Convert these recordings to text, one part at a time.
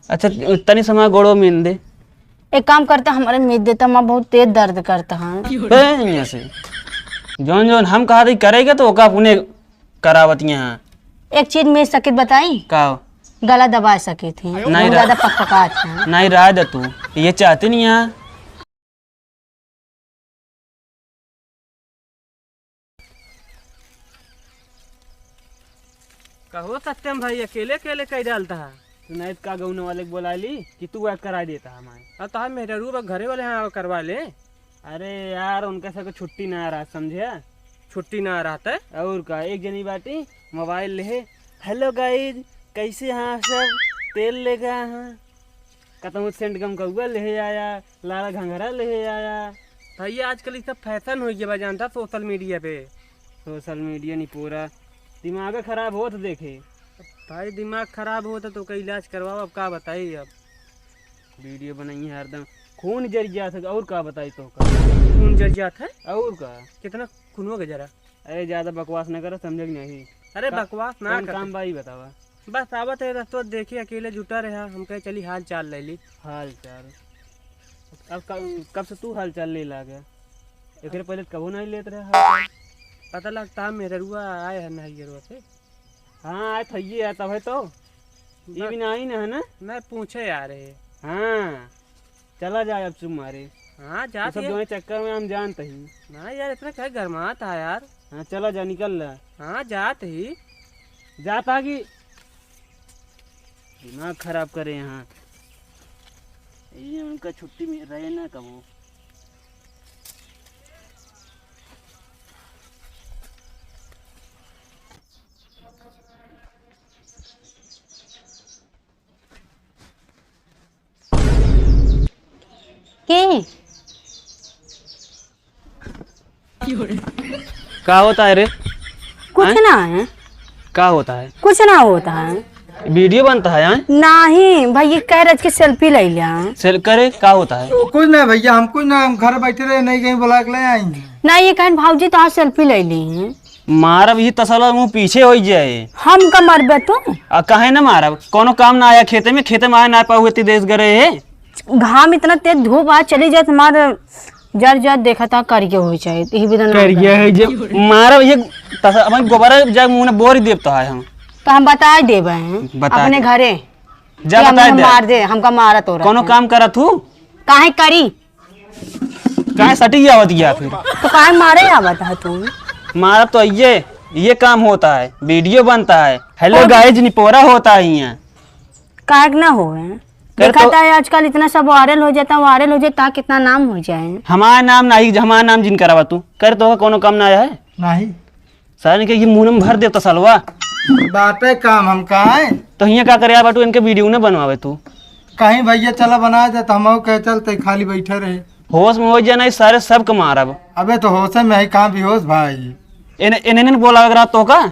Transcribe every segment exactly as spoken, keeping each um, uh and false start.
अच्छा, तनी समय गोड़ो मीन दे। एक काम करता, हमारे मीन देता, माँ बहुत तेज दर्द करता है। बे, यहाँ से। जौन जौन हम कहा थी करेगा तो ओका अपने करावत यहाँ। एक चीज मीन सकित बताई? का हो? गला दबा सकित ही। नहीं बहुत रह-, ज्यादा पकपकात है। नहीं रह दे तू। ये चाहते नहीं यहाँ। कहो सत्यम भाई, अकेले अकेले कई डालता है? तू नहीं तो का गौन वाले के बोला ली कि तू वह करा देता हमारे। अब तो हम मेहरारू बा घरे वाले यहाँ करवा ले। अरे यार, उनका सबके छुट्टी ना रहा, समझे? छुट्टी ना रहता है। और का, एक जनी बाटी मोबाइल ले, "Hello guys, कैसे हैं आप सब?" तेल ले गया हैं, कतहूँ सेंट गम कौआ ले आया, लाला घंघरा ले आया। भैया, आजकल ये सब फैशन हो गया बा, जानता, सोशल मीडिया पे। सोशल मीडिया नहीं पूरा दिमाग खराब होत देखे। भाई, दिमाग खराब होत तो का इलाज करवाओ, अब का बताई अब। वीडियो बनाई है हरदम, खून जर जात है, और का बताई तो का। खून जर जात है? और का? कितना खून हो गया जरा? अरे, ज्यादा बकवास ना करो, समझे कि नहीं? अरे, का-, बकवास ना कौन करते। काम बा, ई बतावा। बस आवत है रस्तो, देखी अकेले जुटा रहा, हम कहे चली हाल चाल ले ली। हाल चाल? अब क-, कब से तू हाल चाल ले लागे? एकरे पहले तो कबो नहीं लेत रहे हाल चाल। पता लगता है मेहरुआ आए है नैहरवा से। हाँ, आए थइये है, तब है तो। ये बस। भी नहीं ना है ना? नहीं, पूछे आ रहे। हाँ। चला जाए अब चुप मारे। हाँ, ये जात सब ही। दोनों चक्कर में हम जानते ही। ना यार, इतना क्या गरमात है यार? हाँ, चला जा, निकल ला। हाँ, जात ही। जात आ कि दिमाग खराब करे यहाँ। ये उनका छुट्टी में रहे ना कबो। के? का होता है रे? कुछ हैं? ना है। का होता है? कुछ ना होता है। वीडियो बनता है, हैं? नहीं भैया, कह रहे कि सेल्फी ले लिया। सेल-, करे, का होता है? कुछ ना भैया, हम कुछ ना, हम घर बैठे रहे, नहीं कहीं बुला के ले आएंगे। ना, ये कहें भाऊजी तो आज सेल्फी ले ली हैं। मारब ही तसला मुँह पीछे हो जाए। हम का मरबे तू? आ, काहे ना मारब? कोनो काम ना आया खेते में, खेते में आए ना पाऊ इतनी देश गरे है। घाम इतना तेज धूप आ, चली जात हमार जर जर देखा था करिया हो जाए, यही विधन ना करिया करे। है जे मारब ये तस-, अपन गोबरा जाए मुँह ने बोरी देब तो है हम। तो हम बताए देबे हैं बता अपने दे। घरे जा कि बताए हमने दे। मार दे, हमका मारत हो रहा कोनो है। काम करत हूँ? काहे करी? काहे सटी आवत गया फिर? तो काहे मारे आवत है तू? मारा तो ये, ये काम होता है, वीडियो बनता है, हेलो हो। गाइस निपोरा होता है यहाँ। काहे के ना होवे? कर देखा तो था आजकल इतना सब वायरल हो जाता, वायरल हो जाता, कितना नाम हो जाए। हमारा नाम नहीं, हमारा नाम जिन करावा तू। कर तो कोनो काम ना आया है। नहीं। सारे के ये मुंह में भर देता सालवा। बाटे काम हम काहे? तो हियां का करे आ बाटू, इनके वीडियो न बनवावे तू। कहीं भैया चला बना दे तो हम कहे चलते खाली बैठे रहे। होश में हो जाना, ये सारे सब के मारब। अबे तो होश में है, कहाँ बेहोश भाई? इन, इन्हें नहीं बोला अगर तो का?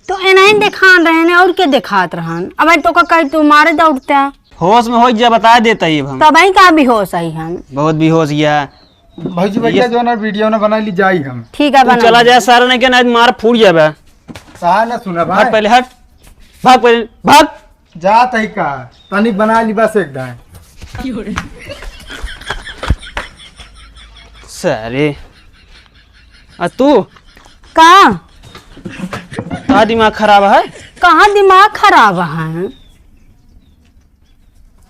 तो इन्हें दिखान रहे ने और के दिखात रहन? अब तो का कही तू मारे दौड़ता। होश में हो जा, बता देता ही हम। तब ही का बेहोश आई हम। बहुत बेहोश गया। भौजी, ये भैया, जो ना वीडियो ना बना ली, जाई हम। ठीक है, तू बना चला ली। जा, सारा नहीं के ना, मार फूट जाबे। कहा ना सुना भाई। हट पहले, हट। भाग पहले, भाग। जा तई का, तनी बना ली बस एक दाएं। सारे। आ तू? का? का दिमाग खराब है? कहाँ दिमाग खराब है?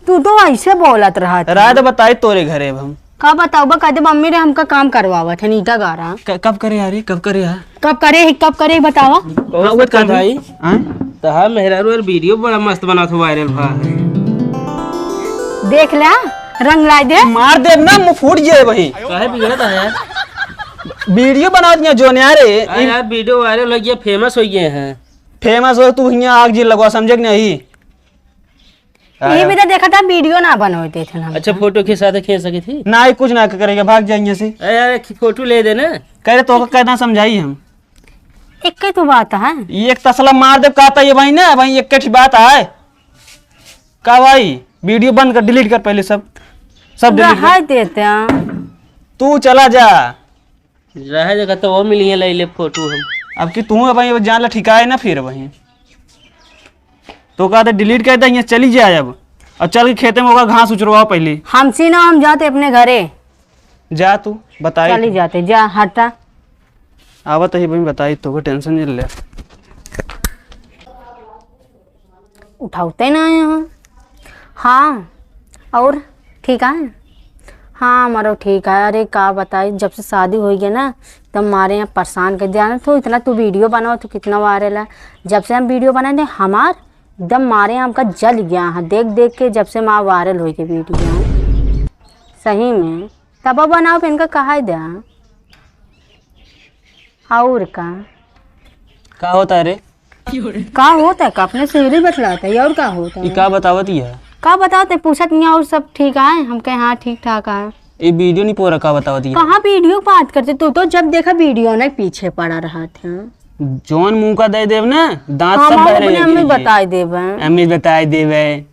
तू तो ऐसे बोलत रहत है। रात बताई तोरे घरे अब हम। का बताऊबा, कहते मम्मी रे हमका काम करवावत है, ईंटा गारा। क-, कब करे यार, कब करे यार? कब करे, कब करे बतावा? कौन हाँ, वो सा कर भाई? हाँ? तो हाँ, मेहरारू और वीडियो बड़ा मस्त बनात हो, वायरल भा। देख ला, रंग लाई दे। मार दे ना, मुंह फूट जाए वही। काहे बिगड़त है यार? वीडियो बनावत नहीं जोन यार, हाँ इन- यार, वीडियो वायरल हो गया, फेमस हो गए हैं। फेमस हो तू हियां आग जी लगवा, समझे कि नहीं? ये भी तो देखा था, वीडियो ना बनवे देते हम। अच्छा, फोटो खींचा तो खींच सकी थी? ना, ये कुछ ना करेगा, भाग जाएंगे से। अरे यार, एक फोटो ले देना। कह रहे तो कहना समझाई हम। एक ही तो बात है। ये एक तसला मार दे, कहता ये भाई ना, भाई एक ही बात है। का भाई, वीडियो बंद कर, डिलीट कर पहले सब, सब डिलीट कर। रहा देते हैं। तू चला जा। रहे जगह तो वो मिली है, ले ले फोटो हम। अब कि तू अब ये जान ला ठिकाए ना फिर वहीं। तो कहते डिलीट कर दे, यहाँ चली जाए अब। और चल के खेते में होगा घास उचरवाओ पहले। हमसे ना, हम जाते अपने घरे। जा तू, बताई चली तू। जाते, जा हटा। आवत ही बहन, बताई तो, टेंशन नहीं ले। उठावते ना आए हो। हाँ, और ठीक है? हाँ, हमारो ठीक है। अरे का बताई, जब से शादी होइ गया ना, तब मारे यहाँ परेशान कर दिया ना। तो इतना तू वीडियो बनाओ तो कितना वायरल है। जब से हम वीडियो बनाए थे, हमार एकदम मारे हमका जल गया है देख देख के, जब से माँ वायरल होइ गई वीडियो। सही में, तब बनाओ फिर इनका कहा द्या। और का? का होता है रे? का होता है? का अपने से ही बतलाता है, और का होता ई है? का बतावत ही है? का बतावत है? पूछत नहीं, और सब ठीक है? हम कहे, "हाँ, ठीक ठाक है।" ये वीडियो नहीं पोरा का बतावत ही है? कहाँ वीडियो बात करते? तू तो जब देखा वीडियो ना पीछे पड़ा रहत है। जौन मुंह का दे देब ना, दांत हम सब अपने बहरे मम्मी लगे। बताई देबे। मम्मी बताई देबे।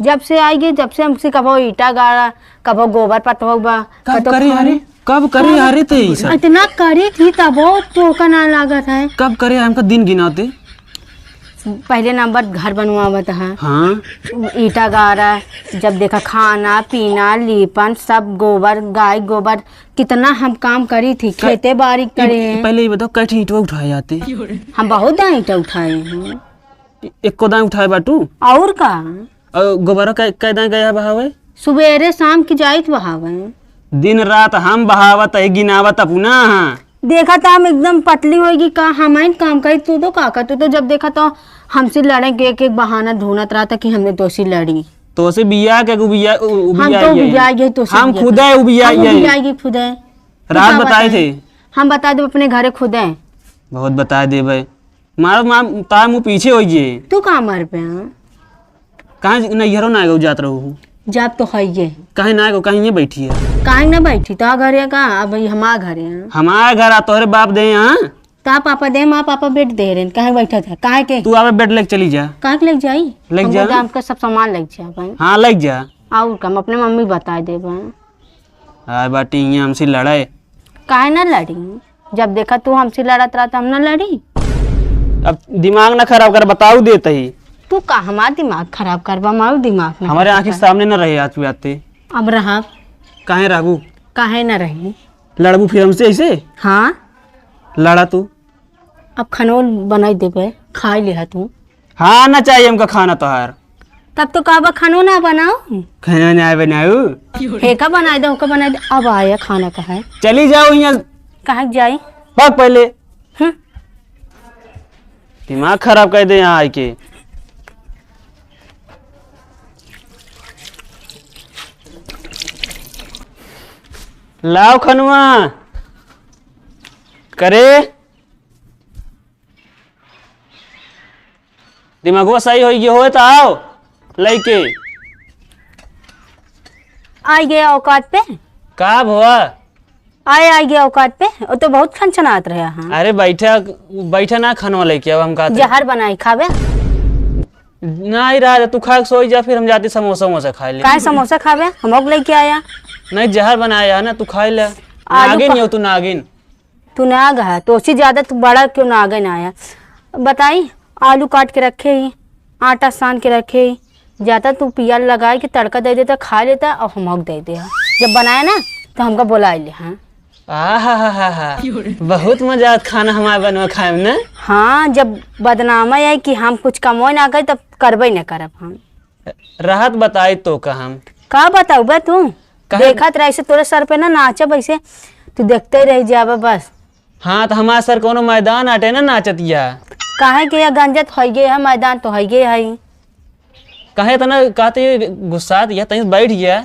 जब से आई गई, जब से हमसे कबो ईटा गाड़ा, कबो गोबर पटवा बा, कब कतो करे खाना। अरे? कब करे कब? अरे ते ई सब? इतना करी थी तबो तोहका ना लागत है। कब करे? हमका दिन गिनाते। पहले नंबर घर बनवावत है। हाँ। ईटा गाड़ा, जब देखा खाना, पीना, लीपन, सब गोबर, गाय गोबर, कितना हम काम करी थी, कै-, खेते बाड़ी ई-, करे हैं। पहले ये बताओ, कै ठे ईंटवा उठाए आते? हम बहुत दाई ईंटा उठाए हैं। ए-, एको दाई उठाए बाटू? और का? और गोबरा कै, कै दाई गया बहावे? सुबेरे शाम की जाइत बहावे। दिन रात हम बहावत है, गिनावत अपना। देखा त हम एकदम पतली होइगी का, हमाइन काम करी, तू तो का कर, तू तो जब देखा तो हमसे लड़े के एक एक बहाना ढूंढत रहता कि हमने तोसे लड़ी। तोसे बिया के उबिया, उ-, हम उबिया तो गई। उबिया गई, तोसे हम बिया खुदे के। उबिया हम गई। उबिया गई खुदे। तू रात का बताए बताए? थे। हम बता देब अपने घरे खुदे। बहुत बताए देबे। मारो माम, तार मुँह पीछे होइ जे। तू का मार पे, हाँ? कहाँ ज-, नैहरो ना गो जात रहू? जात तो है ये। काहे ना गो, काहे ये बैठी है? काहे ना बैठी? तो घर है का? अब ये हमार घर है। हमार घर आ, तोहरे बाप दे, हाँ? ता पापा दे, माँ पापा बेड दे रहे, काहे बैठा था? काहे के? तू आवे बेड लेके चली जा। काहे के लेके जाई? लेके हम जा। बोलते, हमका सब सामान लेके जा भाई। हाँ, लेके जा। और का, हम अपने मम्मी बताए दे भाई। आए बाटी हियाँ हमसे लड़ाए। काहे ना लड़ी? जब देखा तू हमसे लड़त रहा तो हम ना लड़ी। अब दिमाग ना खराब कर, बताऊ देत ही। तू का हमार दिमाग खराब करबा? हमार दिमाग ना हमारे खराब आँखी कर। सामने ना रहे आज तू आते। अब रहब। काहे रहबू? काहे ना रही? लड़बू फिर हमसे ऐसे? हाँ। लड़ा तू। अब खानो बनाई देबे, खाई लिहा तू। हाँ, ना चाहिए हमका खाना तोहार। तब तो कहबा खानो ना बनाओ। खाना ना बनाऊ। हेका बनाई दे, होका बनाई दे। अब आया खाना का है। चली जाओ यहाँ। कहाँ जाई? भाग पहले। हम्म। दिमाग खराब कर दे यहाँ आके। लाओ खनुआ। करे। दिमागवा सही होई गयो होए त आओ लइके। आई गए औकात पे। का भवा? आए, आई गए औकात पे। वो तो बहुत खनखनात रहे हैं। अरे बैठा, बैठा ना, खानवा लइके अब हम कहते। जहर बनाई खावे। नहीं रहा, तू खा के सोई जा, फिर हम जाते समोसा वमोसा खा ले। काहे समोसा खावे? हम लोग लइके आया। नहीं, जहर बनाया है ना, तू खा ले। आलू नागिन का- यो तू नागिन। तू नाग है, तोसे ज्यादा तू बड़ा क्यों नागिन आया? बताई, आलू काट के रखे ही, आटा सान के रखे ही, जाता तू पियाज लगाए के तड़का दे देता, खा लेता और हमक दे दे। जब बनाया ना तो हमका बुला ले। हाँ। आहा हा हा हा। बहुत मजा आवत खाना हमारे बनवा खाए में ना। हाँ, जब बदनामा है कि हम कुछ कमो ना करी तब करबे ना करब हम। रहत बताई तो का हम। का बताऊ बे तू? काहे? देखत रहे से तोरे सर पे ना नाचब ऐसे, तू देखते रह जाबे बस। हाँ, तो हमार सर कोनो मैदान आटे ना नाचतिया। काहे के या गंजत होइगे है, मैदान तो होइगे है। काहे इतना कहते गुस्सात या, तहीं बैठ गया।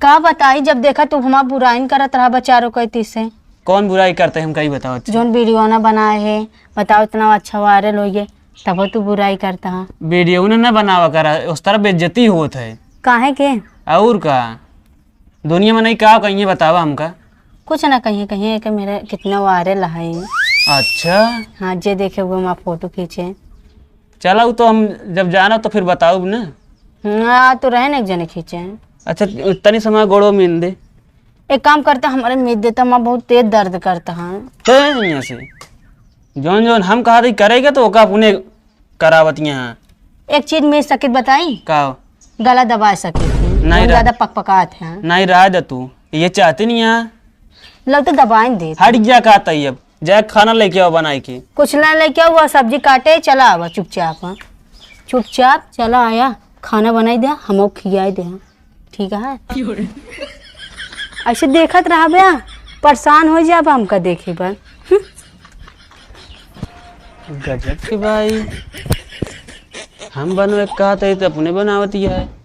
का बताई, जब देखा तू हमार बुराइन करत रहा बचारो कहती से। कौन बुराई करते हम, कहीं बताओ अच्छा। जोन वीडियो ना बनाए है, बताओ इतना अच्छा वायरल होइगे, तब तू बुराई करता है। वीडियो ने ना बनावा करा, उस तरह बेइज्जती होत है। काहे के? और का? दुनिया में नहीं का कहिए, बतावा हमका। कुछ ना कहिए, कहिए कि मेरा कितना वायरल है। अच्छा। हाँ, जे देखे हुए वहाँ फोटो खींचे। चला, उ तो हम जब जाना तो फिर बताऊब ना। हाँ, तो रहे ना एक जने खींचे। अच्छा, तनी समय गोड़ो में दे। एक काम करता, हमारे मीत देता, मैं बहुत तेज दर्द करता है। तो यहाँ से जौन जौन हम कहा थी करेगा तो ओका अपने करावतिया हैं। एक चीज में सकित बताई? का? गला दबा सके थे। नहीं हम रहा। ज्यादा पकपकात हैं। नहीं, रहा दे तू, ये चाहती नहीं है। लग तो दबाइन दे। हट जा, कहत ही अब, जा खाना लेके आओ बनाए के। कुछ ना लेके आओ, वह सब्जी काटे, चला आवा चुपचाप। चुपचाप चला आया, खाना बनाई दे, हमहू खियाई दे। ठीक है? ऐसे देखत रहबे, परेशान हो जाबे हमका देखे पर। हम्म। गजब के भाई, हम बनवे कहत ही तो अपने बनावती है।